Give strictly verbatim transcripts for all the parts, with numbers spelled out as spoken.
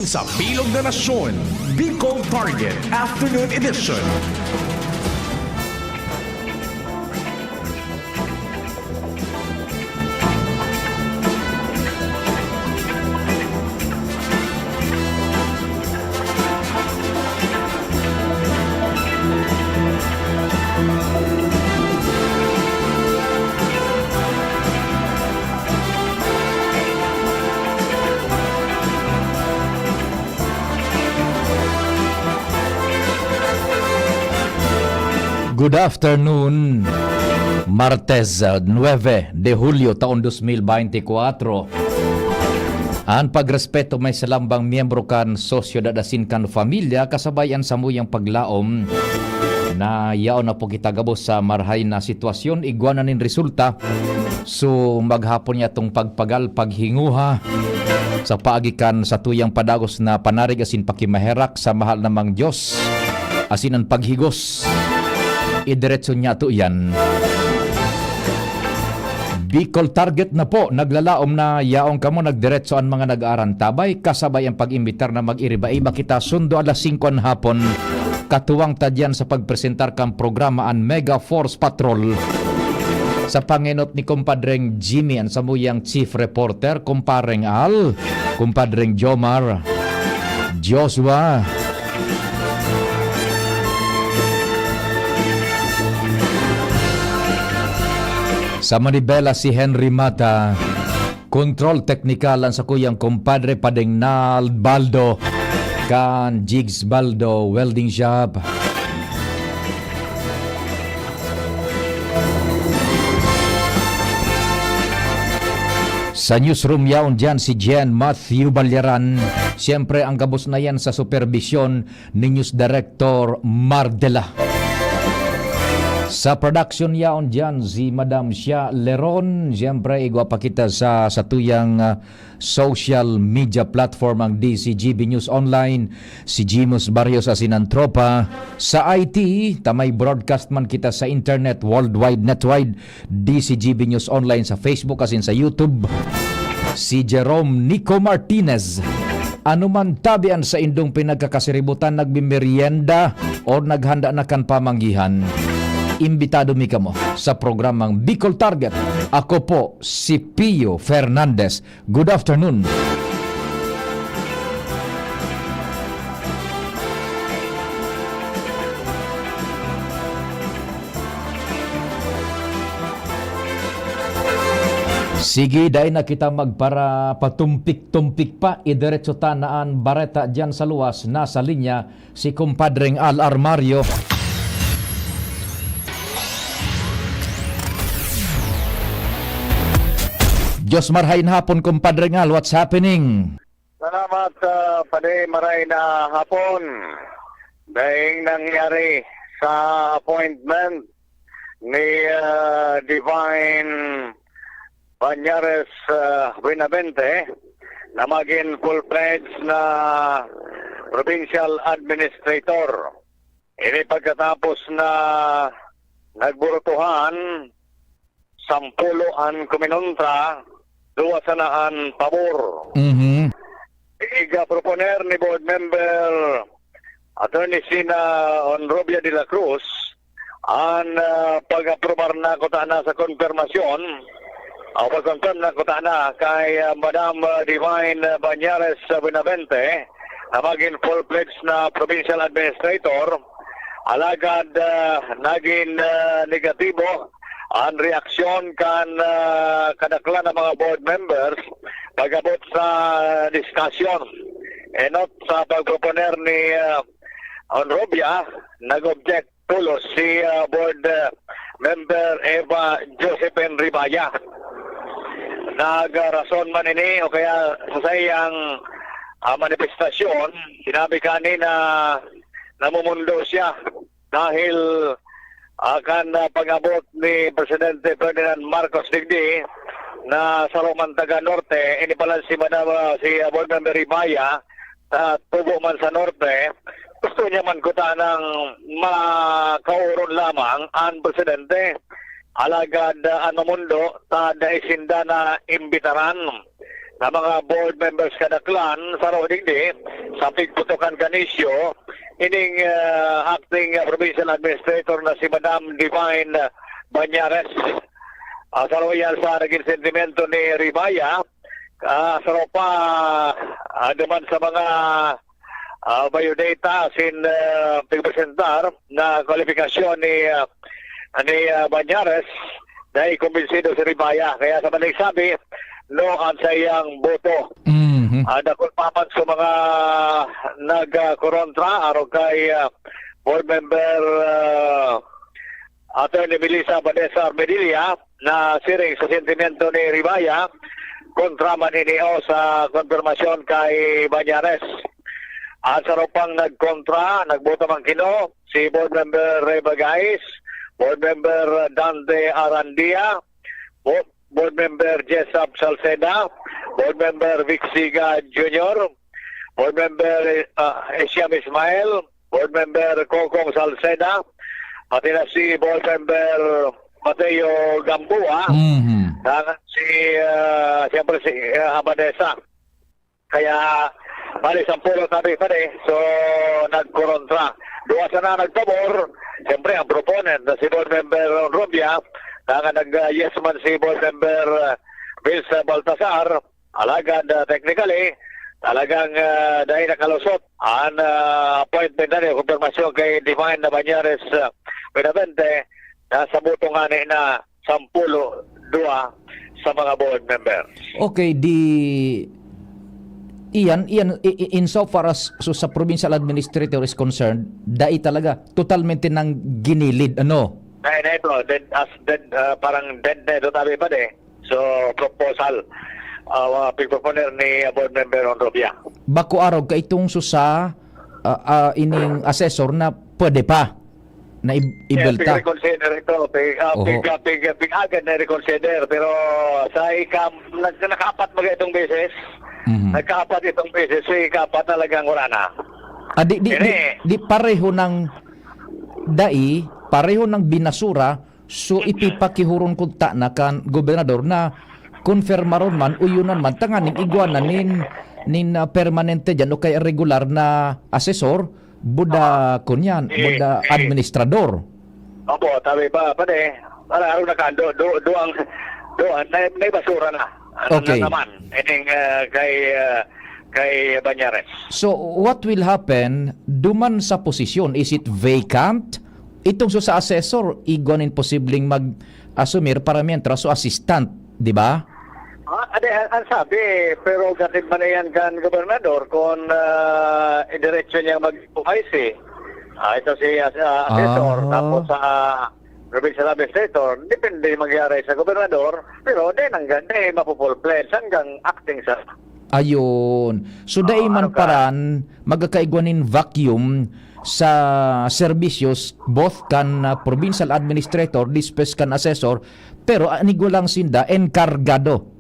Sa Bilog na Nasyon, Bicol Target Afternoon Edition. Good afternoon. Martes, ah, nuebe de Hulyo, taon dos mil beintikwatro. An pagrespeto may salambang miyembro kan sosyedad asin kan pamilya kasabay an samuyang paglaom na yaon na po kita gabos sa marahay na sitwasyon, igwa na nin resulta. So, maghapon niya tong pagpagal, paghinguha sa paagi kan satuyang padagos na panarig asin pakimaherak sa mahal namang Diyos asin an paghigos. Idiretso niya to iyan. Bicol Target na po, naglalaom na yaon kamo, nagdiretso an mga nag-aarantabay, kasabay ang pag-imbitar na mag-iriba-iba kita sundo alas singko an hapon. Katuwang ta diyan sa pagpresentar kan programa an Mega Force Patrol. Sa pangenot ni Kumpadreng Jimmy, an samuyang chief reporter, Kumpareng Al, Kumpadreng Jomar, Joshua. Sa manibela si Henry Mata. Kontrol teknikal an sakuyang kumpadre Padeng Nald Baldo kan Jigs Baldo Welding Shop. Sa newsroom yaon diyan si Jen Matthew Balyaran. Siyempre, ang gabos na yan sa superbisyon ni News Director Mardela. Sa production yaon diyan si Madam Shia Leron. Siyempre, igwa pa kita sa satuyang, ah, social media platform, ang D C G B News Online, si Jimus Barrios asin an tropa. Sa I T, ta may broadcast man kita sa internet, worldwide, netwide, D C G B News Online sa Facebook asin sa YouTube. Si Jerome Nico Martinez. Ano man tabi an saindong pinagkakasiributan, nagmimerienda o naghanda na kan pamanggihan, imbitado mi kamo sa programang Bicol Target. Ako po si Pio Fernandez. Good afternoon. Sige, dai na kita magpara-, patumpik-tumpik pa. Idiretso ta na an bareta diyan sa luwas. Nasa linya si Kumpadreng Al Armario. Diyos marhay na hapon, Kumpadreng Al. What's happening? Salamat, ah, Padi. Maray na hapon. Daing nangyari sa appointment ni, ah, Divine Bañares, ah, Buenavente na magin full-fledged na provincial administrator. Ini pagkatapos na nagburutuhan sampulo an kuminontra, duwa sana an pabor. Mhm. Iga-proponer ni Board Member Attorney Sina Honrobia de la Cruz an, ah, pag-aprobar na kutana sa konfirmasyon o pag-confirm na kutana kay, ah, Madam, ah, Divine Bañares Buenavente na magin full-fledged na provincial administrator. Alagad, ah, nagin, ah, negatibo an reaksyon kan, ah, kadaklan na mga board members pag-abot sa discussion. Enot sa pagproponer ni, ah, Honrobia, nag-object tolos si, ah, board, ah, member Eva Josephine Ribaya. Nagrason man ini o kaya sa saiyang, ah, manifestasyon, sinabi kani na namumundo siya dahil, ah, kan, ah, pag-abot ni Presidente Ferdinand Marcos Digdi na saro man taga Norte, ini pala si Madam, ah, si, ah, Board Member Ribaya, sa tubo man sa Norte, gusto niya man kutanang makauron lamang an Presidente. Alagad, ah, an mamundo, ta dai sinda na imbitaran na mga board members kada clan, saro digdi, sa pigputokan kan isyu, ining, ah, acting, ah, provincial administrator na si Madam Divine Bañares. Ah, saro iyan sa naging sentimento ni Ribaya. Ah, saro pa, ah, duman sa mga, ah, biodata asin, ah, pigpresentar na kwalipikasyon ni, ah, ni, ah, Bañares, dai kumbinsido si Ribaya. Kaya sa madaling sabi, no ang saiyang boto. Mhm. Ah, dakul pa man sa mga nagkorontra, arog kay, ah, board member, ah, Attorney Melissa Vanessa Armedilla, na siring sa sentimento ni Ribaya, kontra man ini o sa konfirmasyon kay Bañares. At sa rupang nagkontra, nagboto man kino, si Board Member Rey Bagais, Board Member Dante Arandia, Bo-, Board Member Jessup Salceda, Board Member Vic Siga Junior, Board Member, ah, Esiam Ismael, Board Member Kokong Salceda, pati na si Board Member Mateo Gamboa, Mhm. na si, ah, siyempre si, ah, Abadesa. Kaya, bali, sampulo tabi pa eh. So, nagkorontra. Duwa sana nagpabor. Siyempre, ang proponent na si Board Member Ron Rubia, na nga nag, ah, yes man si Board Member, ah, Vince Baltasar, alagad, ah, technically, talagang, ah, dahil nakalusot ang, ah, appointment na niya, kumpirmasyon kay Divine na Banyares, ah, Benavente, nasa boto nga ni na sampulo duwa sa mga board members. Okay, di iyan, iyan, i-, i-, insofar as so, sa provincial administrator is concerned, dai talaga, totalmente nang ginilid, ano? Na, na ito, dead, as dead, ah, parang dead na ito, tabi pa de. So, proposal, ah, pigproponer ni, ah, board member Ron Rubia. Bako arog ka itong so sa, ah, ah, ining assessor na pwede pa na ib-, Kaya ibelta. Pig-reconsider ito. Pig, ah, Oho. pig, ah, pig, pig-agad na reconsider. Pero sa ikam-, nag-, nakaapat baga itong beses. Mhm. Nagkaapat itong beses. Sa ikaapat talagang wala na. Ah, di, di, di, Ere. di pareho ng dai, pareho ng binasura, so ipipakihuron ko ta na kan gobernador na konfirmaron man, uyonan man, tanganing igwa na nin, nin, ah, permanente dyan o kaya regular na asesor, buda Ah, kunyan, eh, buda eh. administrador. Opo, tabi pa, pare. Para araw na ka, do, do, do ang, do ang, na, may basura na. Ano Okay. na naman? Ining, ah, kay, ah, kay Banyares. So, what will happen, duman sa posisyon? Is it vacant? Itong so sa assessor, igwa nin posibleng mag-asumir para mientras so assistant, di ba? Ah, ade, ang, ang sabi, prerogative man na yan kan gobernador kung, ah, idiretso niya mag-O I C. Ah, ito si, ah, assessor, Aha. tapos sa provincial administrator, depende mangyari sa gobernador, pero di hanggang, di mapu-full-fledged hanggang acting sa Ayun. So, dai Oo, man ano ka? paran magkakaigwa nin vacuum sa serbisyo, both kan, ah, provincial administrator, dispes kan assessor, pero, ah, an igwa lang sinda, enkargado.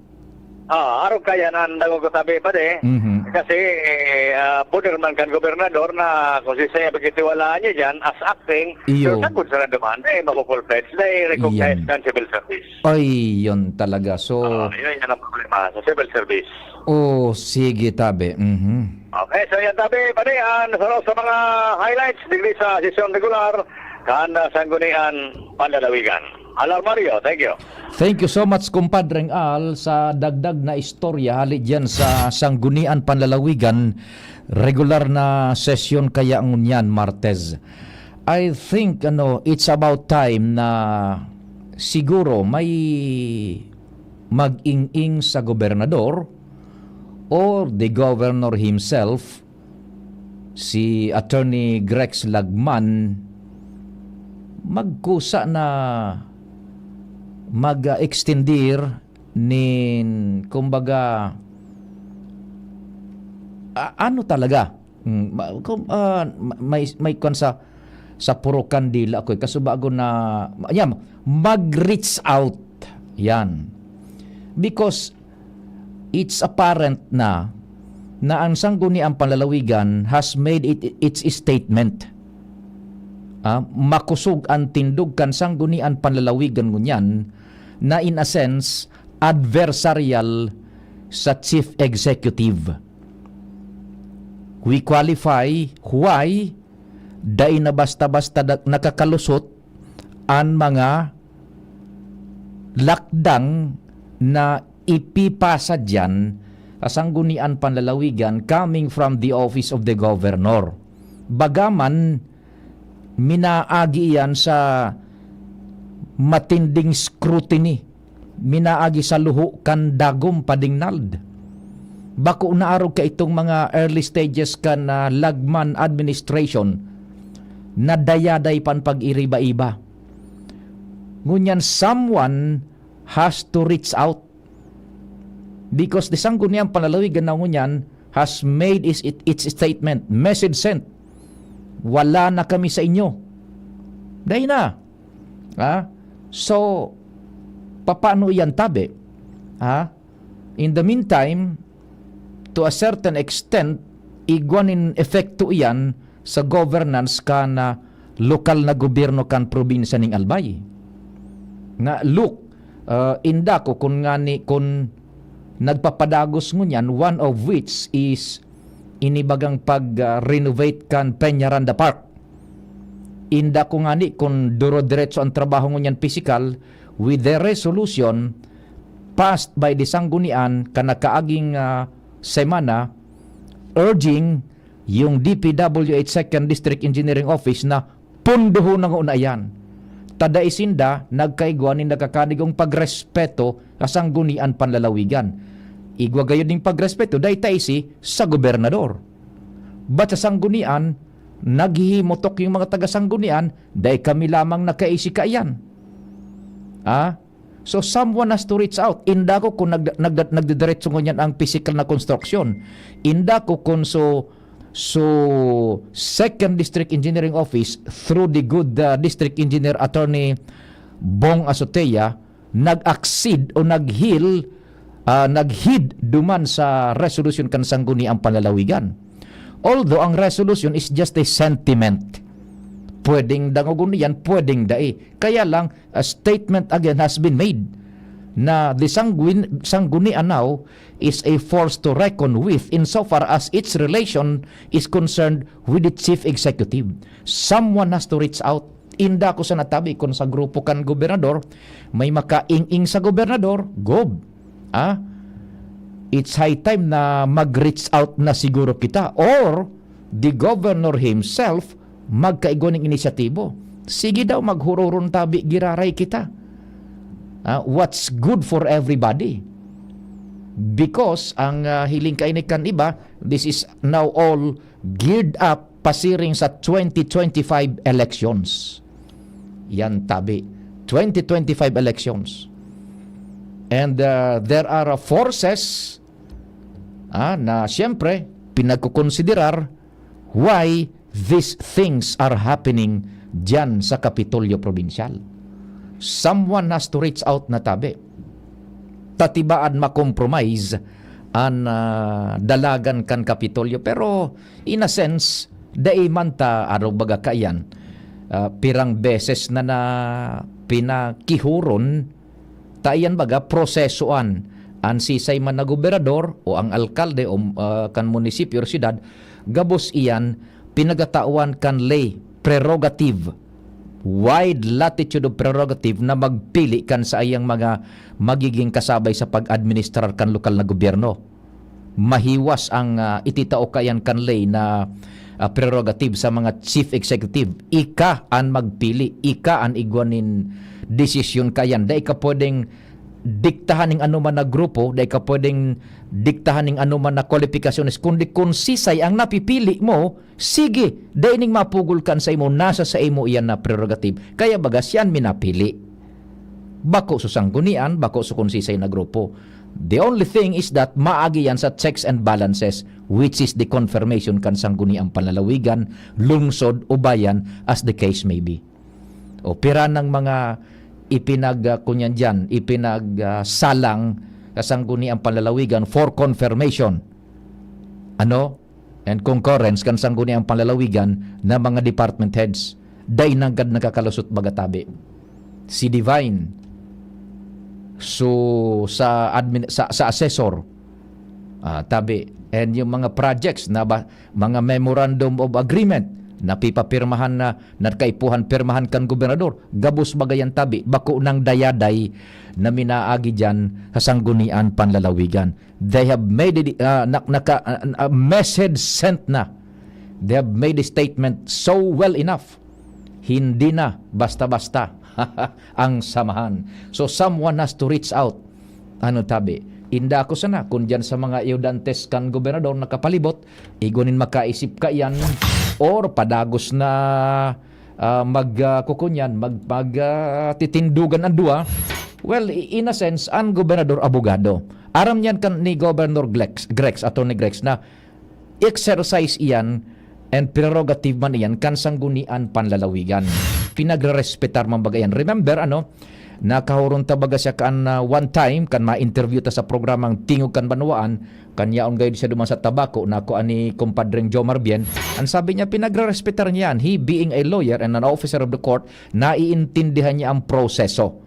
Ah, arog kaya na ang dangog ko tabi pa de. Mhm. Kasi, eh, ah, poder man kan gobernador na kung si Sir pagkitiwalaan niya dyan, as acting, Iyo. pero sagkod sa naduman, eh, mapu-full-fledged, na i-recognize Iyan. kan civil service. Ay, yun talaga. So, Ah, yun, yan ang problema sa civil service. Oh, sige, tabi. Mhm. Okay, so yan, tabi, pare, ah, sa, sa mga highlights, digdi sa sesyon regular, kan, ah, Sanggunian Panlalawigan. Alar Mario, thank you. Thank you so much, Kumpadreng Al, sa dagdag na istorya hali dyan sa Sanggunian Panlalawigan, regular na sesyon kaya ngunyan, Martes. I think, ano, it's about time na siguro may mag-ing-ing sa gobernador or the governor himself, si Attorney Grex Lagman, magkusa na mag-extendir nin, kumbaga, a-, ano talaga? Mm, ma-, kum-, ah, ma-, may, may kwan sa, sa puro kandila ko, eh. Kasubago na, yan, mag-reach out. Yan. Because it's apparent na, na ang Sangguniang Panlalawigan has made it, its statement. Ah, makosog an tindog kan Sanggunian Panlalawigan ngunyan na, in a sense, adversarial sa chief executive. We qualify why dai na basta-basta da-, nakakalusot an mga lakdang na ipipasa diyan sa Sangguniang Panlalawigan coming from the office of the governor. Bagaman minaagi iyan sa matinding scrutiny, minaagi sa luho kan dagom, padingnald. Bako naarog kaitong mga early stages kan, ah, lagman administration na dayaday pa an pag-iriba-iba. Ngunyan, someone has to reach out. Because the Sangguniang Panlalawigan na ngunyan has made is it, its statement, message sent. Wala na kami sa inyo. Dai na. Ha? So, papaano iyan tabi? Ha? In the meantime, to a certain extent, igwa nin epekto iyan sa governance kan, ah, lokal na gobyerno kan probinsya ning Albay. Na, look, ah, inda ko kun ngani, kun nagpapadagos ngunyan, one of which is inibagang pag, ah, renovate kan Peñaranda Park. Inda ko ngani kun duro-diretso ang trabaho ngunyan pisikal with the resolution passed by the Sanggunian kan nakaaging, ah, semana, urging yung D P W H Second District Engineering Office na pundohon na nguna iyan. Ta dai sinda nagkaigwa nin nakakanigong pagrespeto sa Sangguniang Panlalawigan. Igwa gayod ning pagrespeto, dai ta isi sa gobernador. But sa Sanggunian, naghihimutok yung mga taga-Sanggunian, dai kami lamang nakaisi kaiyan. Ah? So, someone has to reach out. Inda ko kung nag-, nag-, nagdidiretso ngunyan ang pisikal na konstruksyon. Inda ko kung so, so Second District Engineering Office through the good, uh, District Engineer Attorney Bong Azotea, nag-accede o nag-heal, ah, nag-heed duman sa resolusyon kan Sangguniang Panlalawigan. Although ang resolution is just a sentiment. Pwedeng dangogon iyan, pwedeng dai. Kaya lang, a statement again has been made na the Sangguin-, Sanggunian now is a force to reckon with insofar as its relation is concerned with the chief executive. Someone has to reach out. Inda ko sa natabi kun sa grupo kan gobernador, may makaing-ing sa gobernador, gob. Ah? It's high time na mag-reach out na siguro kita or the governor himself magkaigwa ning inisyatibo. Sige daw, maghuroron tabi, giraray kita. Ah, what's good for everybody? Because ang, ah, hiling kaini kan iba, this is now all geared up pasiring sa twenty twenty-five elections. Yan tabi, twenty twenty-five elections. And, uh, there are, uh, forces, ah, na siyempre pinagkukonsiderar why these things are happening diyan sa Kapitolyo Probinsyal. Someone has to reach out na tabi. Tatibaan makompromise an, ah, dalagan kan Kapitolyo. Pero, in a sense, dai man ta, arog baga kaiyan, ah, pirang beses na, na pinakihuron, ta iyan baga prosesoan. An sisay man na gobernador o ang alkalde o, ah, kan munisipyo o syudad, gabos iyan pinagatawan kan ley, prerogative, wide latitude of prerogative na magpili kan saiyang mga magiging kasabay sa pag-administrar kan lokal na gobyerno. Mahiwas ang, ah, ititao kaiyan kan ley na, ah, prerogative sa mga chief executive. Ika an magpili, ika an igwa nin desisyon kaiyan. Dai ka pwedeng diktahan ning anoman na grupo, dai ka pwedeng diktahan ning anoman na kwalipikasyones, kundi kun sisay ang napipili mo, sige, dai ning mapugol kan saimo, nasa saimo iyan na prerogative. Kaya baga, siyan mi napili. Bako sa sanggunian, bako sa kun sisay na grupo. The only thing is that maagi yan sa checks and balances, which is the confirmation kan sangguniang panlalawigan, lungsod o bayan, as the case may be. O pira ng mga ipinag, ah, kunyan diyan, ipinag, ah, salang sa sangguniang panlalawigan for confirmation. Ano? And concurrence kan sangguniang panlalawigan na mga department heads. Dai nanggad nakakalusot baga tabi. Si Divine, so, sa admin, sa, sa assessor, Ah, tabi. And yung mga projects na ba, mga memorandum of agreement na pipapirmahan na, na kaipuhan pirmahan kan gobernador, gabos baga yan tabi, bako nang dayaday na minaagi diyan sa Sanggunian Panlalawigan. They have made it, ah, nak-, naka, ah, ah, message sent na. They have made a statement so well enough. Hindi na basta-basta ang samahan. So someone has to reach out. Ano tabi? Inda ako sana, kun diyan sa mga ayudantes kan gobernador nakapalibot, igwa nin makaisip kaiyan, or padagos na, ah, mag, ah, kukunyan, mag, mag, ah, titindugan an duwa. Well, i-, in a sense, an gobernador abogado. Aram niyan kan ni Governor Glex, Grex, Attorney Grex, na exercise iyan and prerogative man iyan kan Sanggunian Panlalawigan. Pinagrerespetar man baga iyan. Remember, ano, nakahuron ta baga siya kan, ah, one time, kan ma-interview ta sa programang Tingog kan Banwaan, kan yaon gayod siya duman sa Tabaco, na kua ni Compadreng Jomar Bien, ang sabi niya, pinagrerespetar niya yan. He being a lawyer and an officer of the court, naiintindihan niya ang proseso.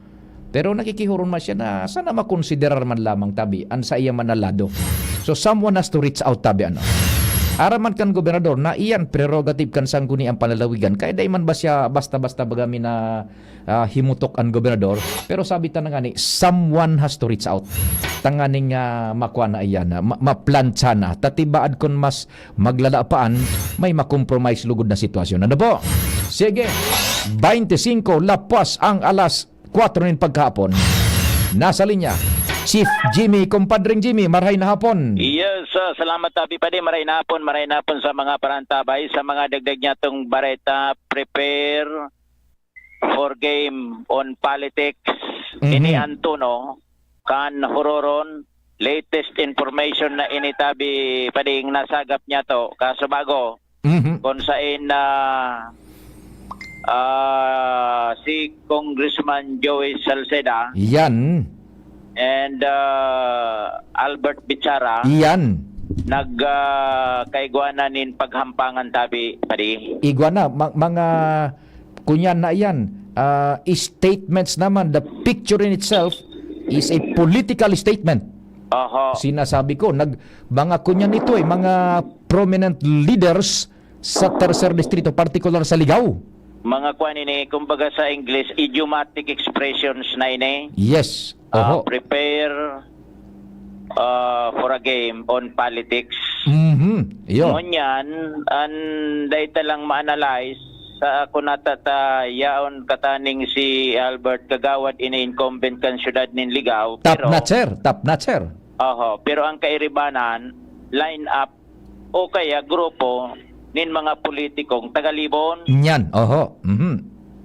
Pero nakikihuron man siya na sana makonsiderar man lamang tabi an sa iya man na lado. So someone has to reach out tabi, ano. Aram man kan gobernador na iyan prerogative kan Sangguniang Panlalawigan. Kaya dai man ba siya basta-basta baga mina, ah, himutok an gobernador? Pero sabi ta na nga ni, someone has to reach out. Tanganing, ah, makwa na iyan, ah, ma-, maplantsa na. Tatibaad kun mas maglala paan, may makompromise lugod na sitwasyon. Ano po? Sige. Twenty-five, lapos ang alas kwatro nin pagkahapon. Nasa linya, Chief Jimmy, Compadreng Jimmy, maray na hapon. Yes, ah, salamat, Abi Padi. Maray na hapon, maray na hapon sa mga parantabay, sa mga dagdag niya tong bareta, prepare for game on politics. Mhm. Ini ang tono kan huroron, latest information na initabi pading nasagap niya to, kaso bago, Mhm. kung sain na, ah, si Congressman Joey Salceda Yan. and, ah, Albert Bichara Yan. nag, ah, kaigwanan nin paghampangan tabi, padi. Igwa na, ma-, mga, kunyan na yan, ah, statements naman, the picture in itself is a political statement. Oho. Sinasabi ko, nag-, mga kunyan ito eh, mga prominent leaders sa Tercer Distrito, partikular sa Ligao. Mga kwan ini, kumbaga sa English, idiomatic expressions na ini. Yes. Ah, Oho. prepare, ah, for a game on politics. Mhm. Iyo. Ngunyan, an dai ta lang ma-analyze, sa ako nata ta yaon kataning si Albert Kagawad ini incumbent kan siyudad nin Ligao, Top pero notcher, top notcher. Oho, pero ang kairibanan, line up o kaya grupo nin mga politikong taga Libon. Nyan, oho. Mhm.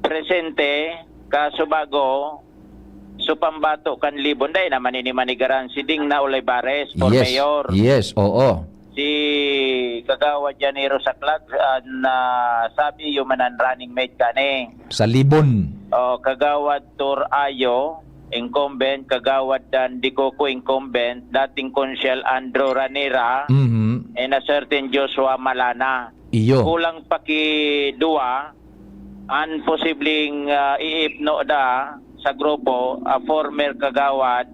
Presente, kaso bago, so pambato kan Libon, dai naman ini manigaran, si Dingna Olivares for Yes. mayor. Yes, oo. Si Kagawad Janiro Saclag, ah, na sabi, human an running mate kani. Sa Libon. O, Kagawad Tur Ayo, incumbent, Kagawad Dan Dicoco, incumbent, dating Konsyel Andrew Ranera, Mhm. and a certain Joshua Malana. Iyo. Kulang pa ki duwa, an posibleng, ah, iipno da sa grupo, a former Kagawad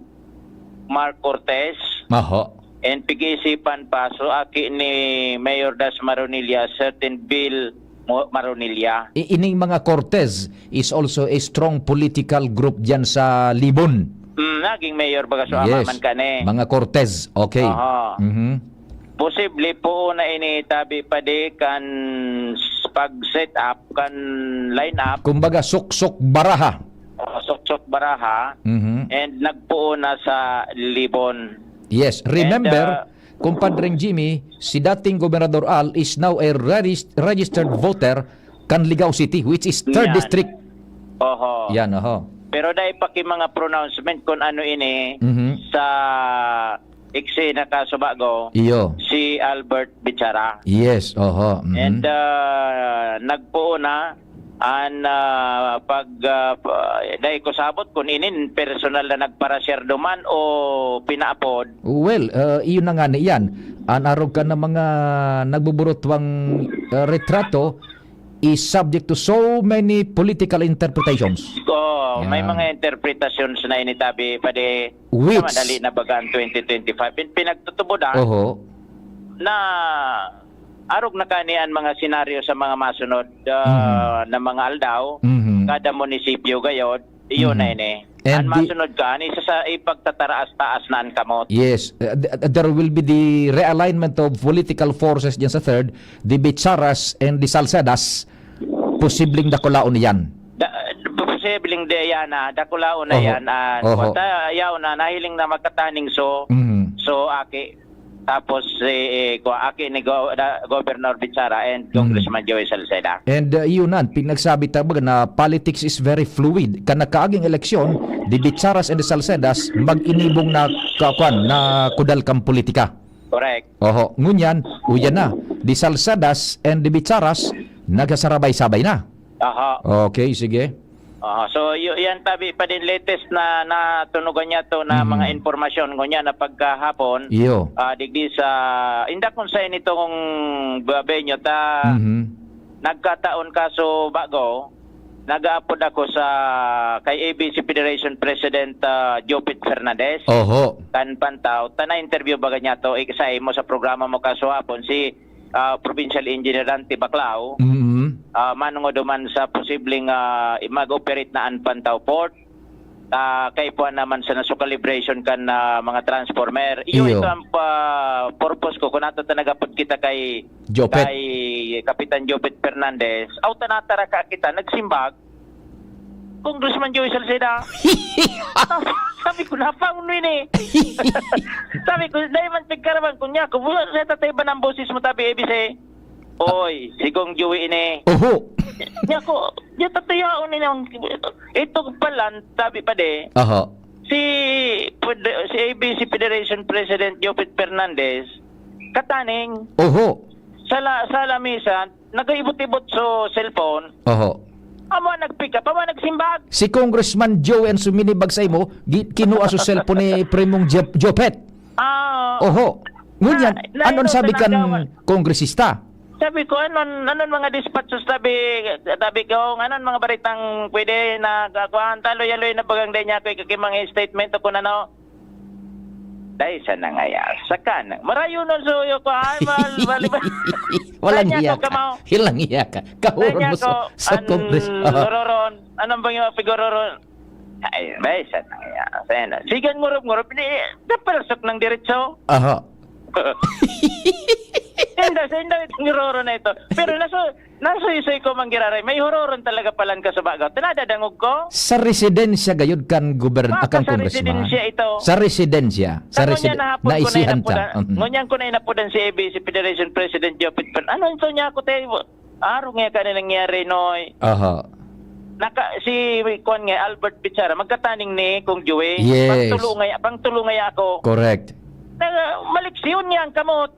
Mark Cortez. Maho. And pag-iisipan pa, so aki ni Mayor Das Maronilla, certain Bill Mo-, Maronilla. I-, ining mga Cortez is also a strong political group diyan sa Libon. Mm, naging mayor baga so ama Yes. man kani. Mga Cortez. Okay. Aha. Mhm. Posible po na ini tabi pa di kan s-, pag-set up, kan line up. Kumbaga, suksok baraha. O, suksok baraha. Mhm. And nagpuo na sa Libon. Yes. And, Remember, ah, Compadreng Jimmy, si dating Gobernador Al is now a regis-, registered voter kan Ligao City, which is third Yan. district. Oho. Yan, oho. Pero dai pa ki mga pronouncement kung ano ini Mhm. sa eksena kaso bago, Iyo. si Albert Bichara. Yes, oho. Mhm. And, ah, nagpuo na an, ah, pag, ah, pa-, dai ko sabot kung inin personal na nagparasyar duman o pinaapod. Well, ah, iyon na nga na iyan. An arog ka na mga nagbuburutwang, ah, retrato, is subject to so many political interpretations. Oh, may Yan. mga interpretations na ini, tabi, padi Which- na madali na baga ang twenty twenty-five. Pin- pinagtutubodan Oho. na arog na kani ang mga senaryo sa mga masunod ah, na mga aldaw. Mhm. Kada munisipyo gayod, iyon Mhm. na ini. And Ang the- masunod ka, ani sa, sa ipagtataraas-taas na ang kamot. Yes, uh, th- th- there will be the realignment of political forces dyan sa third, the Bicharas and the Salcedas, posibleng dakulaon yan. Da, posibleng di yan, ah, dakulaon na Oho. yan. Ah, Oho. Kung ta, yaw na, nahiling na magkataning so, Mhm. so aki. Tapos si eh, kung aki ni Go, da, Governor Bichara and Mhm. Congressman Joey Salceda. And uh, yun na, pinagsabi ta baga na politics is very fluid. Kan nakaaging eleksyon, the Bicharas and the Salcedas, mag-inibong na kakuan, na kudal kan politika. Correct. Oho, ngunyan, uyan na. The Salcedas and the Bicharas, nagsasarabay-sabay na. Aha. Okay, sige. Ah, so y- yan, tabi, padi latest na natunugan niya to na Mhm. mga impormasyon ngunyan na pagkahapon. Iyo. Ah, digdi sa inda kung sa initong venue ta Mhm. nagkataon kaso bago nag-aapod ako sa kay A B C Federation President ah, Jopit Fernandez. Oho. Kan Pantaw, ta na-interview baga niya to, ik- sa imo sa programa mo kaso hapon, si ah, Provincial Engineer Dante Baclao. Mhm. Ah, manungo duman sa posibleng ah, mag-operate na an Pantaw Port. Ah, kaipuhan naman sa naso calibration kan ah, mga transformer. Iyo, Iyo. Ito ang pa- purpose ko kung nato ta nagapod kita kay Jopet. kay Kapitan Jopet Fernandez. Aw, tanatara ka kita nagsimbag. Congressman Joey Salceda. Sabi ko, napaon mo ini. Sabi ko, dahil man pagkaraman ko niya, kung wala sa tatay ba ng boses mo, tabi, A B C? Oy, si Kong Joey ini. Oho. Niya ko, niya tatayaon ni nang, ito pala, sabi pa de, Aha. si, si A B C Federation President Jopit Fernandez, kataning, Oho. sa, la, sa lamisa, nagaibot-ibot sa cellphone, Oho. amo ang nag-pick up, amo ang nagsimbag. Si Congressman Joey ang suminibag sa imo, gi- kinua sa cellphone ni Primong Jop- Jopet. Ah, Oho. Ngunyan, Na- na- anon sabi kan nagawa- kongresista? Sabi ko, anon, anon mga dispatches, sabi, sabi ko, anon mga baritang pwede na kakuhaan, taloy-aloy na bagang dahil niya ako ikakimang statement o kung ano. Dahil sa nangaya, sa kanang, marayon ang suyo ko, ay, mal, mal, mal. Walang Kanya hiya ko ka. kamaw. Walang hiya ka. Kahurot Kanya mo sa, ko, sa an Congress. Aha. Gororon. Anong bang yung pigororon? Ay, may sa nangaya. Sana. Sige, ngurup-ngurup. Di, napalsok ng diretso. Aha. Hindi, sa hindi itong gororon na ito. Pero naso, nasoy-soy ko manggiraray. May hororon talaga palan ka sa bagaw. Tinadadangog ko. Sa residensya gayud kan gobern-, Baka kan sa congressman. residensya ito. Sa residensya. Sa Tango niya residen-, na hapon ko na naisihan inapudan. ta. Mhm. Ngunyan ko na inapudan si A B C Federation President Jopit Fernandez. Ano ito niya ako tayo? Araw nga ka na nangyari, Noy. Aha. Naka, si Kwan nga, Albert Bichara, magkataning ni Kong Joey. Yes. Pangtulungay, pangtulungay ako. Correct. Na, maliksyon niya ang kamot.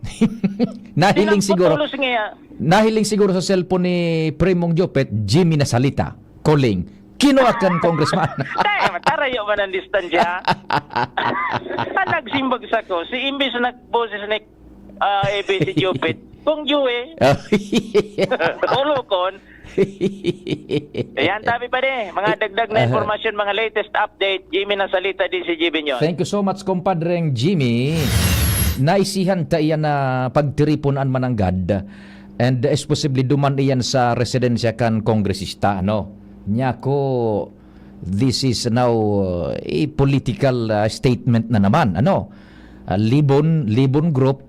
Nahiling siguro. Pinagputulos niya. Nahiling siguro sa cellphone ni Primong Jopet, Jimmy na salita. Calling. Kinuha kan congressman. Kaya, matarayo man ang distansya. Ang nagsimbag sa ko, si imbis na nagboses ni ah, A B C Jopet, Kong Joey, Ulokon. Ayan, tabi pa di. Mga dagdag na Aha. Impormasyon, mga latest update. Jimmy na salita di si Jimmy Nyon. Thank you so much, compadreng Jimmy. Naisihan ta iyan na pagtiripon an mananggad. And especially duman iyan sa residensya kan kongresista, ano? Niya ko, this is now uh, a political uh, statement na naman, ano? Uh, Libon, Libon Group,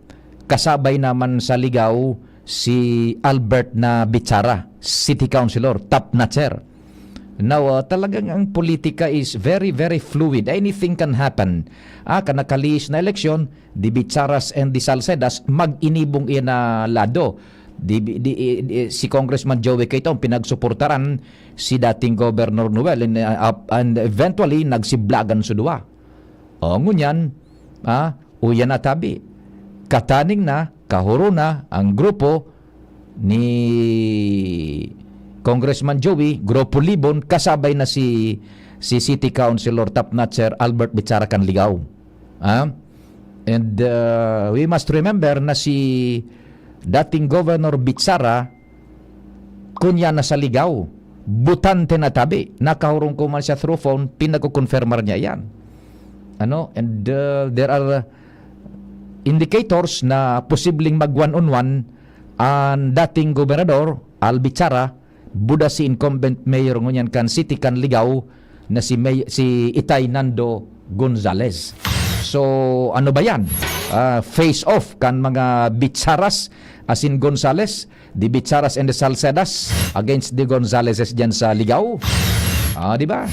kasabay naman sa ligaw si Albert na Bichara, City Councilor, top notcher. Now, uh, talagang ang politika is very, very fluid. Anything can happen. Ah, kan nakalihis na eleksyon, di Bicharas and di Salcedas, mag-inibong iyan na lado. Di, di, di, si Congressman Joey Cayton, pinagsuportaran si dating Governor Noel, and, uh, up- and eventually, nagsiblagan sa duwa. O, ngunyan, ah, uyan na tabi. Kataning na, kahuro na ang grupo ni Congressman Joey, Grupo Libon, kasabay na si, si City Councilor Top Notcher Albert Bichara Canligao. Ah? And uh, we must remember na si dating Governor Bichara Kun yan nasa Ligao, botante na tabi. Nakahurong ko man siya through phone, pinagkukonfirmar niya yan. Ano? And, uh, there are indicators na posibleng mag-one-on-one ang dating gobernador, Albi Chara, buda si incumbent mayor ngunyan kan city kan Ligao na si May-, si Itay Nando Gonzales. So, ano ba yan? Ah, face off kan mga Bicharas asin Gonzales, the Bicharas and the Salcedas against the Gonzaleses dyan sa Ligao. Ah, di ba?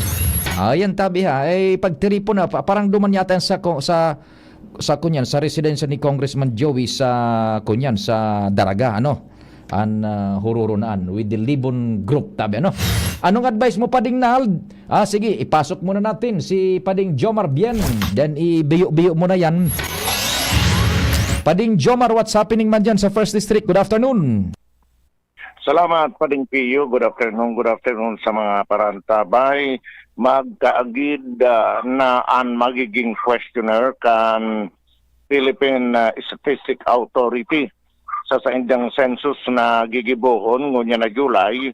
Ah, yan tabi ha. Eh, pagtiripon na, pa-, parang duman yata yan sa, ko-, sa, sa kunyan, sa residensya ni Congressman Joey sa kunyan, sa Daraga, ano? An, ah, hururonaan with the Libon Group, tabi, ano? Anong advice mo, Pading Nald? Ah, sige, ipasok muna natin si Pading Jomar Bien. Then, ibiyo-biyo mo na yan. Pading Jomar, what's happening man dyan sa First District? Good afternoon. Salamat, Pading Pio. Good afternoon, good afternoon sa mga parantabay. Magkaagid, ah, na an magiging questionnaire kan Philippine, ah, Statistic Authority sa saindang census na gigibohon ngunyan na July.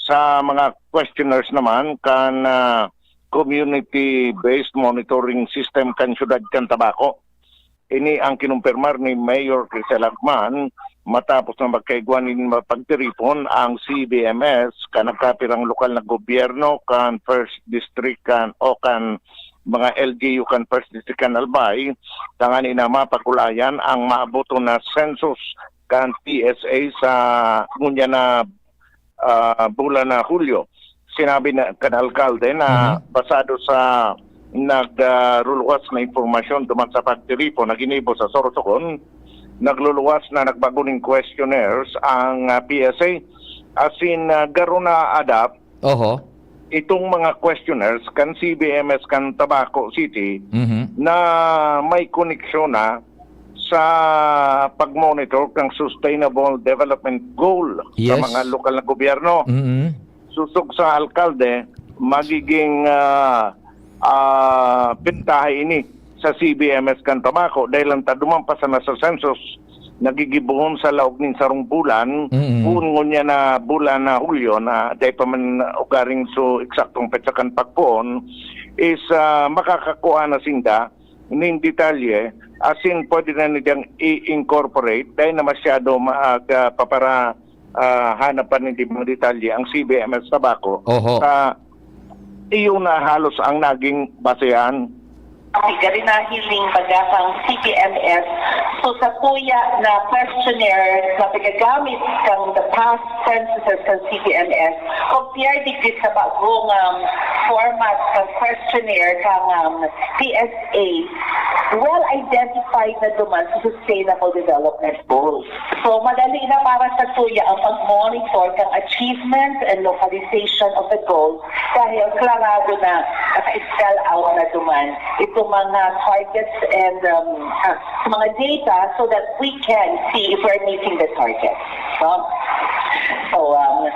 Sa mga questionnaires naman kan, ah, Community-Based Monitoring System kan Siyudad kan Tabaco. Ini ang kinumpirmar ni Mayor Crisel Agman matapos na magkaigwa nin mapagtiripon ang C B M S kan nagkapirang lokal na gobyerno kan First District kan, o kan mga L G U kan First District kan Albay, tanganing na mapag-ulayan ang maabot na census kan P S A sa ngunyan na, ah, bulan na Hulyo. Sinabi na kan alkalde na Mhm. basado sa nagruluwas na impormasyon duman sa pagtiripon na ginibo sa Sorsogon, nagluluwas na nagbago nin questionnaires ang, ah, P S A. Asin, ah, garo na adapt Oho. itong mga questionnaires kan C B M S kan Tabaco City Mhm. na may koneksyon na sa pag-monitor kan Sustainable Development Goal sa Yes. mga lokal na gobyerno. Mm-mm. Sosog sa alkalde, magiging, ah, ah, bentaha ini sa C B M S kan Tabaco dahil ang taduman pa sana sa census nagigibohon sa laog nin sarong bulan, Mm-mm. kun ngunyan na bulan na Hulyo na dai pa man ugaring so eksaktong petsa kan pagpoon, is, ah, makakakua na sinda nin detalye, asin pwede na niyang i-incorporate, dai na masyado maag, ah, papara-, ah, hanapan nin mga detalye ang C B M S Tabaco. Oho. Sa iyo na halos ang naging basehan. Gari na hiling baga kang C B M S. So, sa tuya na questionnaire na pinagamit kang the past censuses kang C B M S, compare digdi sa bagong, um, format kang questionnaire kang, um, P S A, well identified na duman sa Sustainable Development Goals. So, madali na para sa tuya ang pag-monitor kang achievement and localization of the goals dahil klarado na, naka-spell out na duman itong mga targets and, um, ah, mga data so that we can see if we're meeting the target. No? So, um,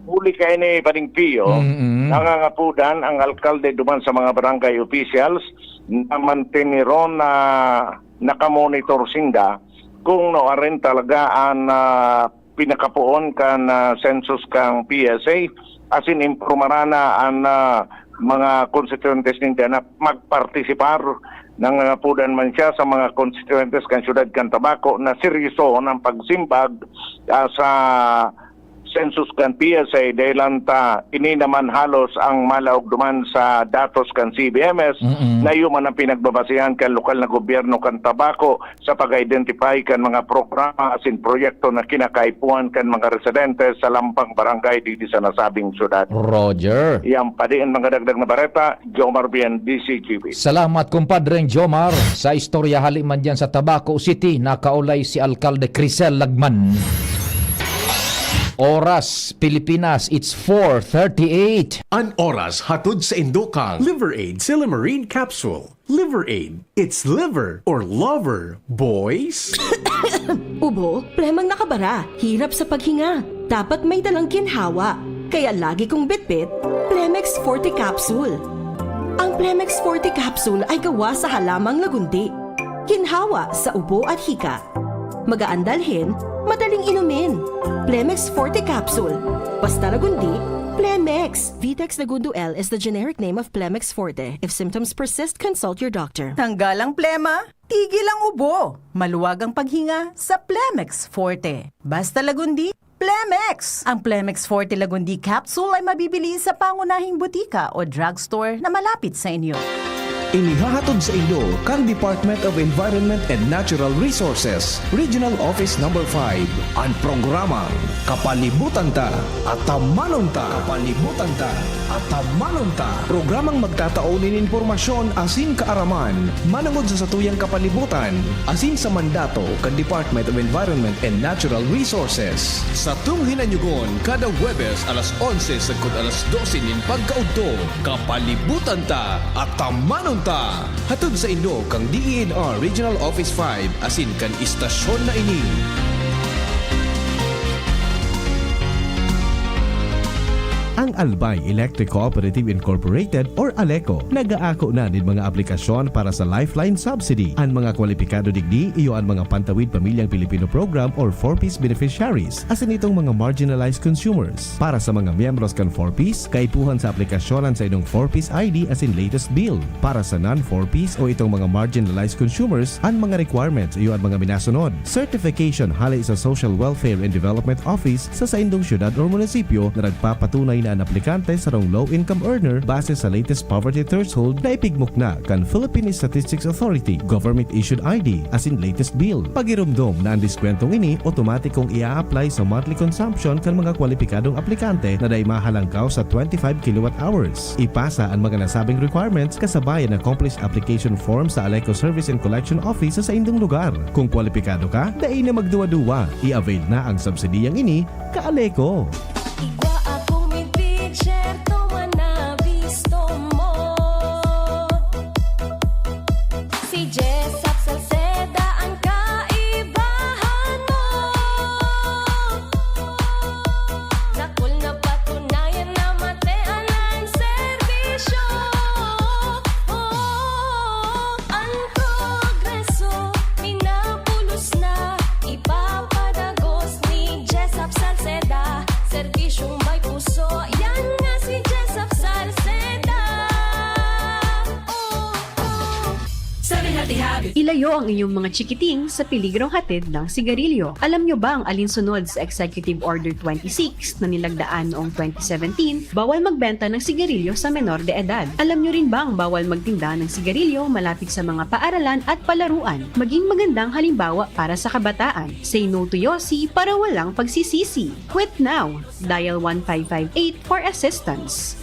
Huli kaini, Pading Pio, Mm-mm. nangangapodan ang alkalde duman sa mga barangay officials na manteneron na nakamonitor sinda kung nuarin talaga an, ah, pinakapoon kan, ah, census kan P S A, asin impormaran na an, ah, mga konstituyentes ninda na magpartisipar. Nangangapodan man siya sa mga konstituyentes kan siyudad kan Tabaco na seryosohon ang pagsimbag, ah, sa census kan P S A, dahil ta ini naman halos ang malaog duman sa datos kan C B M S, Mm-mm. na iyo man ang pinagbabasehan kan lokal na gobyerno kan Tabaco sa pag-identify kan mga programa asin proyekto na kinakaipuhan kan mga residente sa lampang barangay digdi sa nasabing syudad. Roger. Yan pa di ang mga dagdag na bareta, Jomar Bien, D C G B. Salamat, kumpadreng Jomar. Sa istorya, hali man dyan sa Tabaco City, nakaulay si Alkalde Crisel Lagman. Oras, Pilipinas, it's four thirty-eight. An oras hatod sa indokang Liver Aid Silymarin Capsule. Liver Aid. It's liver or lover, boys. Ubo, plemang nakabara, hirap sa paghinga. Dapat may dalang ginhawa. Kaya lagi kong bitbit, Plemex Forte Capsule. Ang Plemex Forte Capsule ay gawa sa halamang lagundi. Ginhawa sa ubo at hika. Magaan dalhin, Madaling inumin. Plemex Forte Capsule. Basta Lagundi, Plemex. Vitex Lagundo L is the generic name of Plemex Forte. If symptoms persist, consult your doctor. Tanggal ang plema, tigil ang ubo. Maluwag ang paghinga sa Plemex Forte. Basta Lagundi, Plemex! Ang Plemex Forte Lagundi Capsule ay mabibili sa pangunahing butika o drugstore na malapit sa inyo. Inihahatod sa inyo kan Department of Environment and Natural Resources, Regional Office Number five, an programang Kapalibutan Ta, Atamanon Ta. Kapalibutan Ta, Atamanon Ta. Programang magtatao nin impormasyon asin kaaraman manongod sa satuyang kapalibutan asin sa mandato kan Department of Environment and Natural Resources. Satong hinanyugon kada Huwebes alas onse sagkod alas dose nin pagkaudto. Kapalibutan Ta, Atamanon Ta! Hatod sa inyo kan D E N R Regional Office five asin kan istasyon na ini. Ang Albay Electric Cooperative Incorporated or ALECO nag-aako na nin mga aplikasyon para sa Lifeline Subsidy. An mga kwalipikado digdi iyo an mga Pantawid Pamilyang Pilipino Program or four Ps beneficiaries, asin itong mga marginalized consumers. Para sa mga miyembros kan four Ps, kaipuhan sa aplikasyon an saindong four Ps I D asin latest bill. Para sa non-four Ps o itong mga marginalized consumers, an mga requirements iyo an mga minasunod: certification hale sa Social Welfare and Development Office sa saindong syudad or munisipyo na nagpapatunay na an aplikante sarong low-income earner base sa latest poverty threshold na ipigmukna kan Philippine Statistics Authority, government-issued I D, asin latest bill. Pagiromdom na an diskwentong ini otomatikong i-a-apply sa monthly consumption kan mga kwalipikadong aplikante na dai mahalangkaw sa twenty-five kilowatt hours. Ipasa an mga nasabing requirements kasabay an accomplished application form sa ALECO Service and Collection Office sa saindong lugar. Kung kwalipikado ka, dai na magduwa-duwa. I-avail na ang subsidiyang ini, ka-ALECO. Igwa ako mi teacher, tuman na bisto mo. Si Jessop Salceda ang kaibahan mo. Dakul na patunayan na matean ang serbisyo. Oh, ang progreso, minabulos na, ipapadagos ni Jessop Salceda. Serbisyong may puso, yan nga si Jessop Salceda. Oh, oh. Seven Healthy Habits. Ilayo ang inyong mga chikiting sa peligrong hatid ng sigarilyo. Alam nyo bang alinsunod sa Executive Order twenty-six na nilagdaan noong twenty seventeen, bawal magbenta ng sigarilyo sa menor de edad? Alam nyo rin bang bawal magtinda ng sigarilyo malapit sa mga paaralan at palaruan? Maging magandang halimbawa para sa kabataan. Say no to Yossi para walang pagsisisi. Quit now! Dial one five five eight for assistance.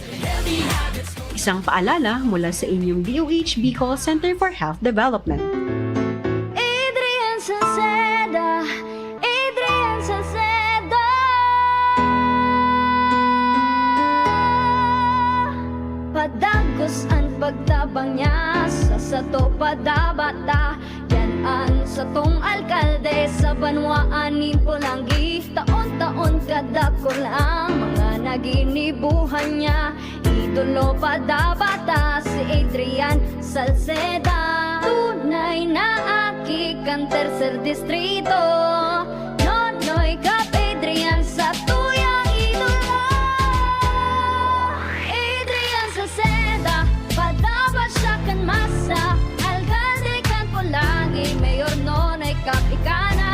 Isang paalala mula sa inyong D O H Bicol Center for Health Development. Adrian Salceda, Adrian Salceda. Padagos an pagtabang niya sa sato padabata. Yan an satong alkalde sa banwaan nin Polangui. Taon-taon kadakul ang mga naginibuhan niya. Idolo padabata si Adrian Salceda. Tunay na aki kan Tercer Distrito. Nonoy Cap Adrian sa tuyang idolo. Adrian Salceda, padaba siya kan masa. Alkalde kan Polangui, Mayor Nonoy Cap ika na.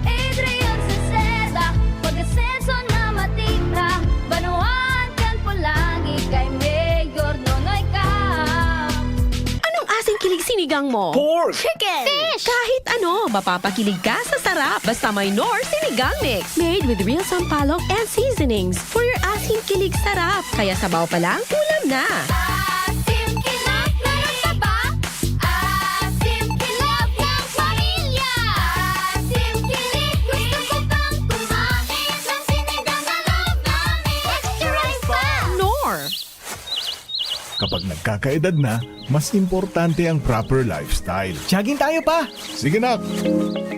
Adrian Salceda, pag-asenso na matira. Banwaan kan Polangui kay Mayor Nonoy Cap. Anong asing kilig sinigang mo? Pork! Chicken! Fish! Kahit ano, mapapakilig ka sa sarap. Basta may Knorr Sinigang Mix. Made with real sampalok and seasonings for your asin kilig sarap. Kaya sabaw pa lang, ulam na. Asim kilig, meron ka pa? Asim kilig ng pamilya. Asim kilig, gusto ko pang kumain ng sinigang na love namin. Extra rice pa! Knorr! Kapag nagkakaedad na, mas importante ang proper lifestyle. Jogging tayo, pa! Sige, nak!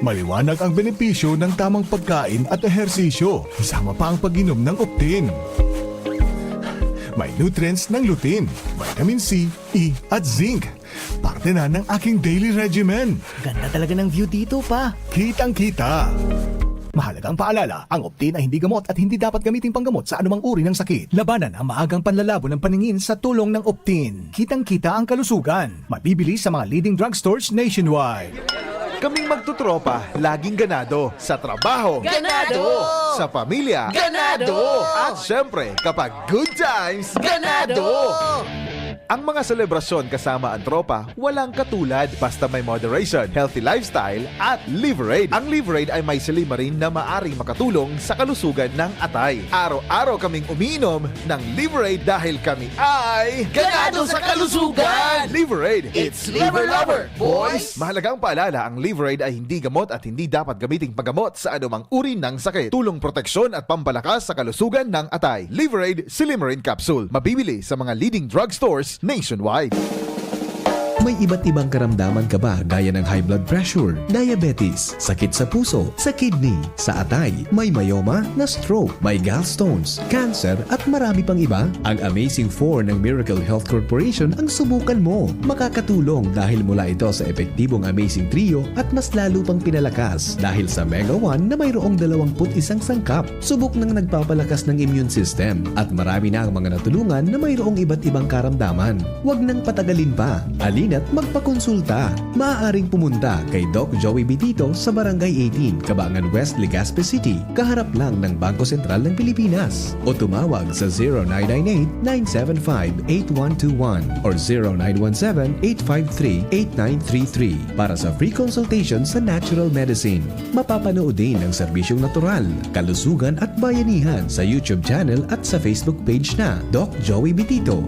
Maliwanag ang benepisyo ng tamang pagkain at ehersisyo, kasama pa ang pag-inom ng Optin. May nutrients ng lutein, vitamin C, E, at zinc. Parte na ng aking daily regimen. Ganda talaga ng view dito, pa. Kitang-kita. Mahalagang paalala, ang Optin ay hindi gamot at hindi dapat gamiting panggamot sa anumang uri ng sakit. Labanan ang maagang panlalabo ng paningin sa tulong ng Optin. Kitang-kita ang kalusugan. Mabibili sa mga leading drugstores nationwide. Kaming magtutropa, laging ganado. Sa trabaho. Ganado! Sa pamilya. Ganado! At syempre, kapag good times, Ganado! Ang mga selebrasyon kasama ang tropa, walang katulad. Basta may moderation, healthy lifestyle, at Liverade. Ang Liverade ay may silymarin na maaring makatulong sa kalusugan ng atay. Araw-araw kaming umiinom ng Liverade dahil kami ay Ganado sa kalusugan! Liverade, it's Liver Lover, boys! Mahalagang paalala, ang Liverade ay hindi gamot at hindi dapat gamiting panggamot sa anumang uri ng sakit. Tulong, proteksyon at pampalakas sa kalusugan ng atay. Liverade Silymarin Capsule. Mabibili sa mga leading drugstores nationwide. May iba't ibang karamdaman ka ba, gaya ng high blood pressure, diabetes, sakit sa puso, sa kidney, sa atay, may myoma, na-stroke, may gallstones, cancer, at marami pang iba? Ang Amazing Four ng Miracle Health Corporation ang subukan mo. Makakatulong dahil mula ito sa epektibong Amazing Trio at mas lalo pang pinalakas dahil sa Mega One na mayroong dalawampu't isang sangkap. Subok nang nagpapalakas ng immune system at marami na ang mga natulungan na mayroong iba't ibang karamdaman. Huwag nang patagalin pa. Halina't magpakonsulta. Maaaring pumunta kay Doc Joey Bitito sa Barangay eighteen, Cabangan West, Legazpi City, kaharap lang ng Bangko Sentral ng Pilipinas. O tumawag sa zero nine nine eight, nine seven five, eight one two one or zero nine one seven, eight five three, eight nine three three para sa free consultation sa natural medicine. Mapapanood din ang serbisyong natural, kalusugan at bayanihan sa YouTube channel at sa Facebook page na Doc Joey Bitito.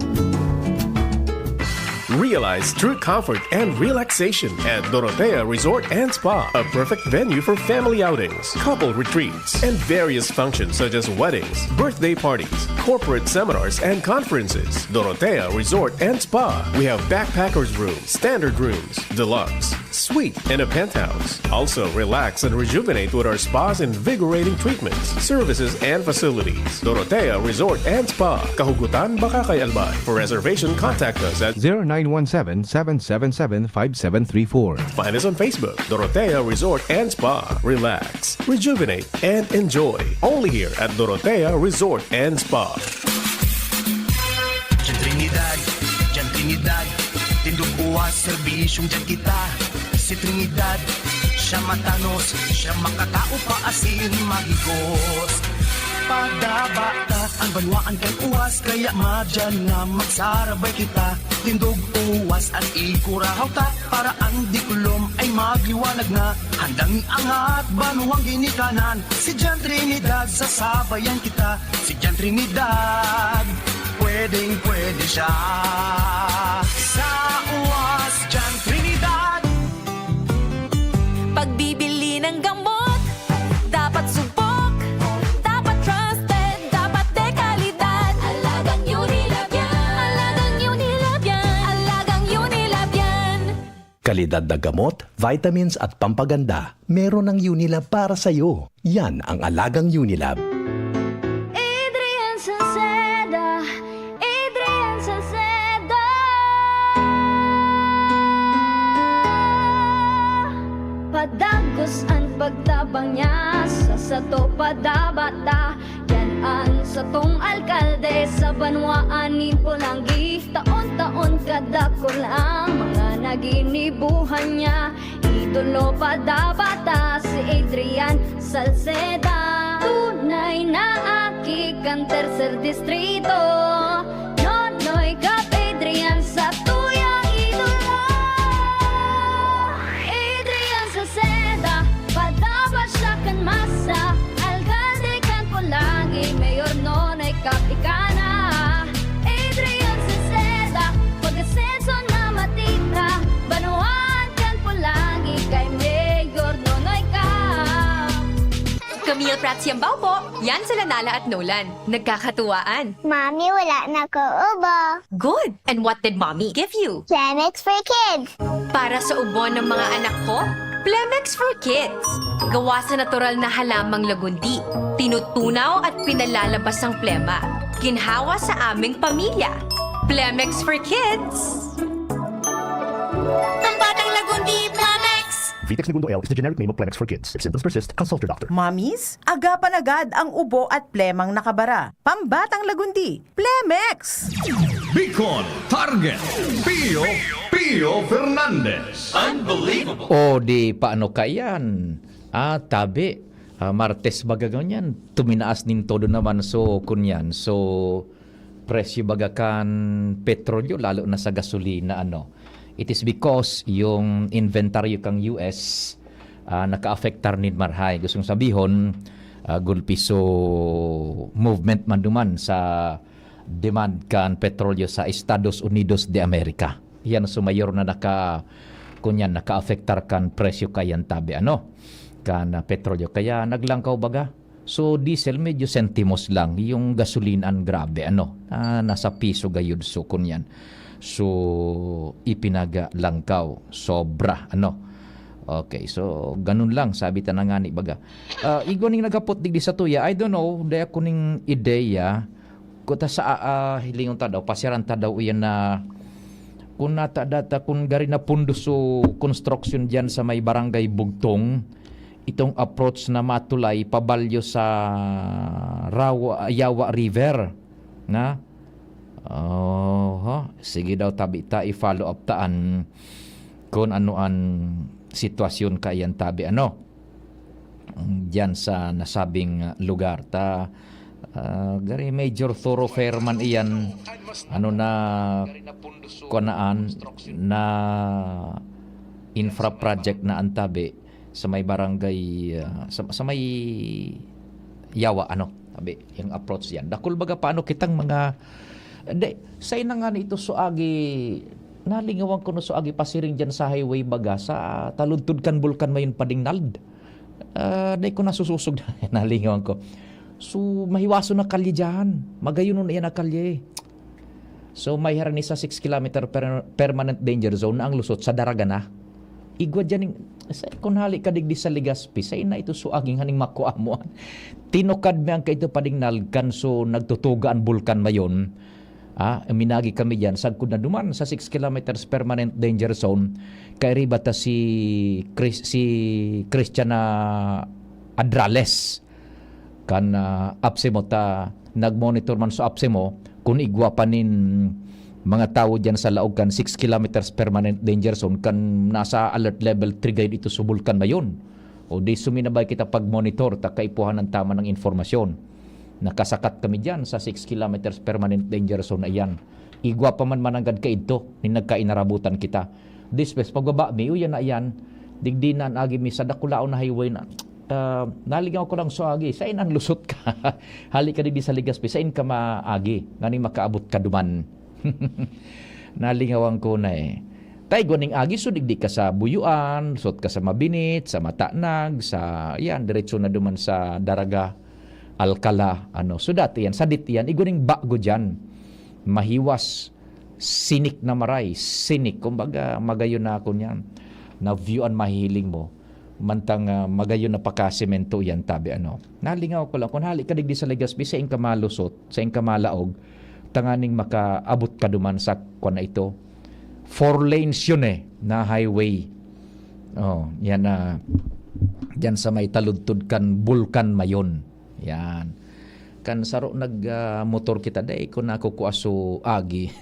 Realize true comfort and relaxation at Dorotea Resort and Spa, a perfect venue for family outings, couple retreats, and various functions such as weddings, birthday parties, corporate seminars, and conferences. Dorotea Resort and Spa. We have backpackers room, standard rooms, deluxe, suite, and a penthouse. Also, relax and rejuvenate with our spa's invigorating treatments, services, and facilities. Dorotea Resort and Spa, Kahugutan, Bacacay, Albay. For reservation, contact us at zero nine one seven, seven seven seven, five seven three four. Find us on Facebook, Dorotea Resort and Spa. Relax, rejuvenate, and enjoy. Only here at Dorotea Resort and Spa. Diyan Trinidad, diyan Trinidad, tindog uwas, serbisyong diyan kita. Si Trinidad, siya matanos, siya makatao pa asin mahigos. Padaba ta an banwaan kan uwas, kaya madyan na magsarabay kita. Tindog uwas an ikurahaw ta, para an diklom ay magliwanag na. Handang iangat banwang ginikanan, si Jan Trinidad, sasabayan kita. Si Jan Trinidad, pwedeng-pwede siya. Sa uwas, Jan Trinidad. Pagbibili ng gamot, dapat subok, dapat trusted, dapat de kalidad. Alagang Unilab yan. Alagang Unilab yan. Alagang Unilab yan. Kalidad na gamot, vitamins at pampaganda, meron ang Unilab para sa'yo. Yan ang alagang Unilab. Adrian Salceda, Adrian Salceda. Padagos an pagtabang niya sa sato, padaba ta. Yan an satong alkalde, sa banwaan nin Polangui. Taon-taon kadakul ang mga naginibuhan niya. Idolo padaba ta si Adrian Salceda. Tunay na aki kan Tercer Distrito. Nonoy Cap Adrian, satuyang idolo. Adrian Salceda, padaba siya kan masa. Alkalde kan Polangui, Mayor Nonoy Cap ika na. Adrian Salceda, pag-asenso na matita. Banwaan kan Polangui kay Mayor Nonoy Cap. Camille Prats Yambao po. Yan sila Nala at Nolan. Nagkakatuwaan. Mami, wala na ko ubo. Good! And what did Mommy give you? Plemex for Kids. Para sa ubo ng mga anak ko, Plemex for Kids. Gawa sa natural na halamang lagundi. Tinutunaw at pinalalabas ang plema. Ginhawa sa aming pamilya. Plemex for Kids. Ang batang lagundi, Plemex! Vitex Negundo L is the generic name of Plemex for kids. If symptoms persist, consult your doctor. Mommies, agapan agad ang ubo at plemang nakabara. Pambatang lagundi, Plemex! Bicol Target, Pio, Pio Fernandez. Unbelievable. O di paano kaiyan? Ah, tabi. Ah, Martes baga ngunyan, tuminaas nin todo naman. So, kunyan. So, presyo baga kan petrolyo, lalo na sa gasolina, ano. It is because yung inventaryo kang U S, ah, nakaapektar nin marhay. Gustong sabihon, ah, gulpi so movement man duman sa demand kan petrolyo sa Estados Unidos de America. Yan so mayor na naka, kunyan, nakaapektar kan presyo kayan tabi, ano, kan, ah, petrolyo. Kaya naglangkaw baga. So, diesel, medyo sentimos lang. Yung gasolina, ang grabe, ano, ah, nasa piso gayud. So, kunyan. So, ipinagalangkaw. Sobra, ano. Okay, so, ganun lang, sabi ta na nga ni baga. Ah, igwa ning naghapot digdi sa tuya, I don't know, dai ako ning ideya, kuta sa, ah, hilingon ta daw, pasiran ta daw iyan na, kung nata data, kung gari na pundos so construction diyan sa may barangay Bugtong, itong approach na Matulay, pabalyo sa Rawa, Yawa River, na? Oho, sige daw, tabi ta, i-follow up ta an kung ano an sitwasyon kaiyan tabi, ano, diyan sa nasabing, ah, lugar. Ta, ah, gari major thoroughfare man iyan, ano na, kuanaan, na infra project na an tabi sa may barangay, ah, sa, sa may Yawa, ano, tabi, yung approach yan. Dakul baga paano kitang mga, di, sa ina nga nito so agi, nalingawan ko no so agi pasiring dyan sa highway baga, sa taludtod kan Bulkan Mayon pa Dingnald. Ah, di ko nasusosog, nalingawan ko. So, mahiwason na kalye dyan. Magayon na yan na kalye. So, may harani sa six kilometer per, permanent danger zone na ang lusot sa Daraga na. Igwa dyan ning, sa, kung hali ka digdi sa Legazpi, sa ina ito so aging haning makua mo. Tinukad mi ang kaito pa Dingnald kan so nagtutuga an Bulkan Mayon. Ah, minagi kami diyan, sagkod na duman sa six kilometers permanent danger zone. Kairiba ta si Chris, si Christian na Adrales kan, ah, APSEMO ta nagmonitor man sa APSEMO kun igwa pa nin mga tawo diyan sa laog kan six kilometers permanent danger zone kan nasa alert level three gayud ito sa Bulkan Mayon. O di suminabay kita pag-monitor ta kaipuhan ng tama ng informasyon. Nakasakat kami diyan sa six kilometers permanent danger zone na iyan. Igwa pa man mananggad kaidto ni nagkainarabutan kita. Dispes, pagbaba mi, uyan na iyan. Digdi na an agi mi sa dakulaon na highway na. Ah, nalingaw ko lang so agi, sain ang lusot ka? Hali ka digdi sa Legazpi, sain ka maagi? Ngani makaabot ka duman. Nalingawan ko na eh. Tay, gwaning agi, so digdi ka sa Buyuan, lusot ka sa Mabinit, sa Matanag, sa, yan, diretso na duman sa Daraga, Alcala, ano. So dati yan, sadit yan, igwaning bago dyan. Mahiwas, sinik na maray, sinik. Kumbaga, magayon na ako niyan. Na view ang mahiling mo. Mantang, ah, magayon na pakasemento yan, tabi ano. Nalingaw ko lang, kung hali ka digdi sa Legazpi, sain ka malusot, sain ka malaog, tanganing makaabot ka duman sa, kwan na ito. Four lanes yun eh, na highway. Oh, yan na. Diyan sa may taludtod kan Bulkan Mayon. Yan. Kan saro nag, ah, motor kita, dai ko nakukua so agi.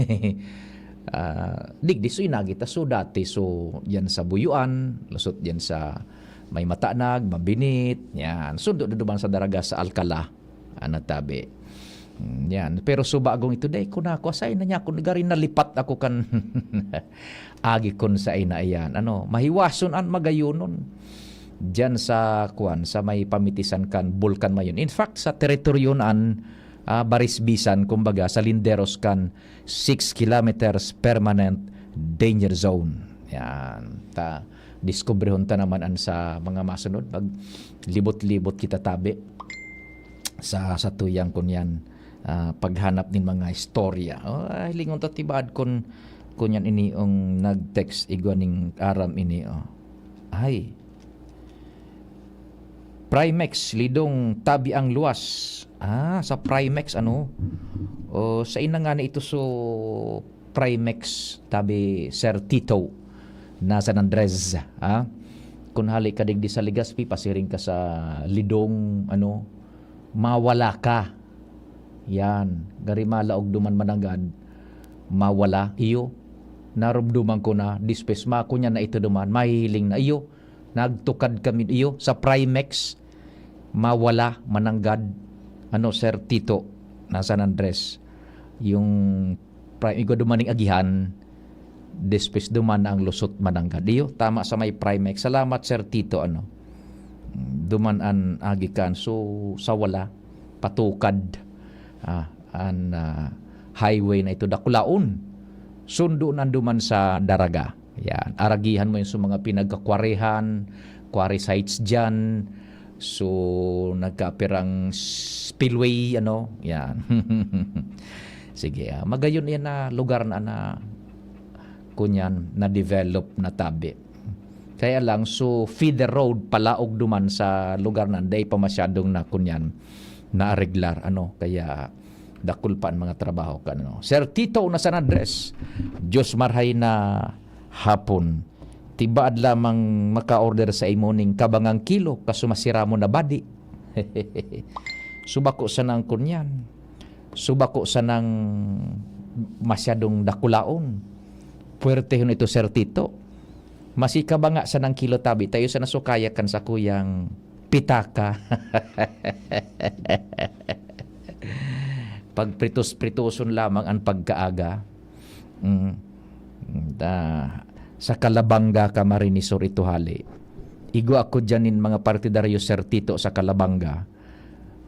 Ah, digdi so inagi ta. So dati, so diyan sa Buyuan, lusot diyan sa may Matanag, Mabinit, yan. Sundo na duman sa Daraga sa Alcala, ah, natabi. Mm, yan. Pero so bagong ito, dai ko nakua. Sain na niya, kung gari nalipat ako kan agi kun sain na iyan. Ano, mahiwason an magayonon. Diyan sa, kwan, sa may pamitisan kan Bulkan Mayon. In fact, sa teritoryo na an, ah, Barisbisan, kumbaga, sa linderos kan six kilometers permanent danger zone. Yan. Ta, diskubrehon ta naman an sa mga masunod. Maglibot-libot kita tabi sa, sa tuyang kunyan, ah, paghanap nin mga istorya. Oh, ay, lingon ta tibad kun, kunyan ini ang nag-text igwa ning aram ini, oh. Ay. Primex, Lidong, Tabi ang Luwas. Ah, sa Primex, ano? O, sa ina nga na ito, so, Primex, Tabi, Sir Tito, na San Andres, ah? Kun hali ka digdi sa Legazpi, pasiring ka sa Lidong, ano, mawala ka. Yan. Gari malaog duman mananggad, mawala. Iyo, narumduman ko na, dispes ma, kunya na ito duman, mahihiling na. Iyo, nagtukad kami, iyo, sa Primex, mawala, mananggad, ano, Sir Tito, na San Andres. Yung Prime, igwa duman ning agihan, dispes duman na ang lusot mananggad. Iyo, tama sa may Primex. Salamat, Sir Tito, ano. Duman an agi kan. So, sa wala, patukad, ah, an, ah, highway na ito, dakulaon. Sundo na duman sa Daraga. Yan. Aragihan mo yung sa mga pinagkakwarehan, quarry sites dyan. So, nagkapirang spillway, ano, yan. Sige, ah, magayon yan na lugar na, na, kunyan, na-develop na tabi. Kaya lang, so, feeder road, palaog duman sa lugar na, dai pa masyadong na, kunyan, naareglar, ano, kaya dakul pa ang mga trabaho kan, ano. Sir Tito na San Andres, Diyos marhay na hapon. Tibaad lamang maka-order sa imo ning kabangang kilo, kaso masira mo na badi. Subako sanang kunyan. Subako sanang masyadong dakulaon. Puwertehon ito, Sir Tito. Masikabanga sanang kilo tabi, tayo sana sukaya kan sakuyang pitaka. Pagpritos-pritoson lamang ang pagkaaga. Mm. Ta, sa Calabanga, Camarines Sur ito hali. Igwa ako dyan nin mga partidaryo, Sir Tito, sa Calabanga.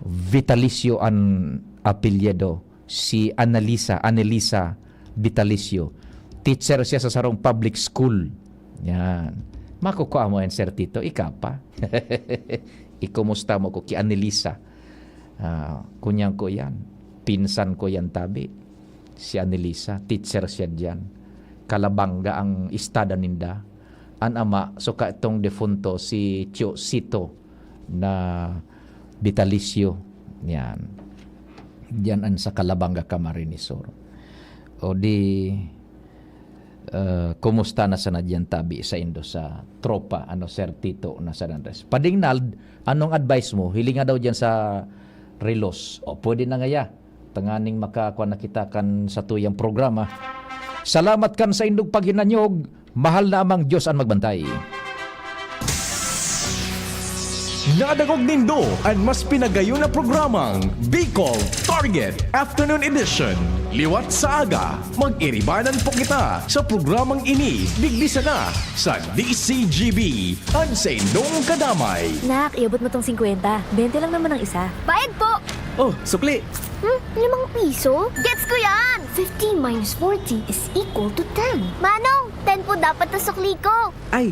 Vitalicio an apelyido, si Annalisa, Annalisa Vitalicio. Teacher siya sa sarong public school. Yan. Makukua mo yan, Sir Tito, ika pa. Ikumusta mo ko ki Annalisa? Ah, kunyang ko yan. Pinsan ko yan, tabi. Si Annalisa, teacher siya diyan. Calabanga ang istada ninda. An ama, suka itong defunto, si Tio Sito na Vitalicio. Yan. Diyan an sa Calabanga, Camarines Sur. O di, eh, kumusta na sana diyan tabi sa indo sa tropa, ano, Sir Tito na San Andres? Padingnald, anong advice mo? Hilinga daw diyan sa Relos. O, pwede na ngaya. Tanganing makakuha na kita kan sa tuyang programa. Salamat kan sa indog paghinanyog. Mahal na Amang Diyos an magbantay. Nadangog nindo an mas pinagayon na programang Bicol Target Afternoon Edition. Liwat sa aga, mag-iribanan po kita sa programang ini, digdi sana sa D C G B, an sa indong kadamay. Nak, iabot mo tong singkwenta. Bente lang naman ang isa. Bayad po! Oh, sukli! Hmm? Limang piso? Gets ko yan! Fifty minus forty is equal to ten. Manong, ten po dapat na sukli ko. Ay,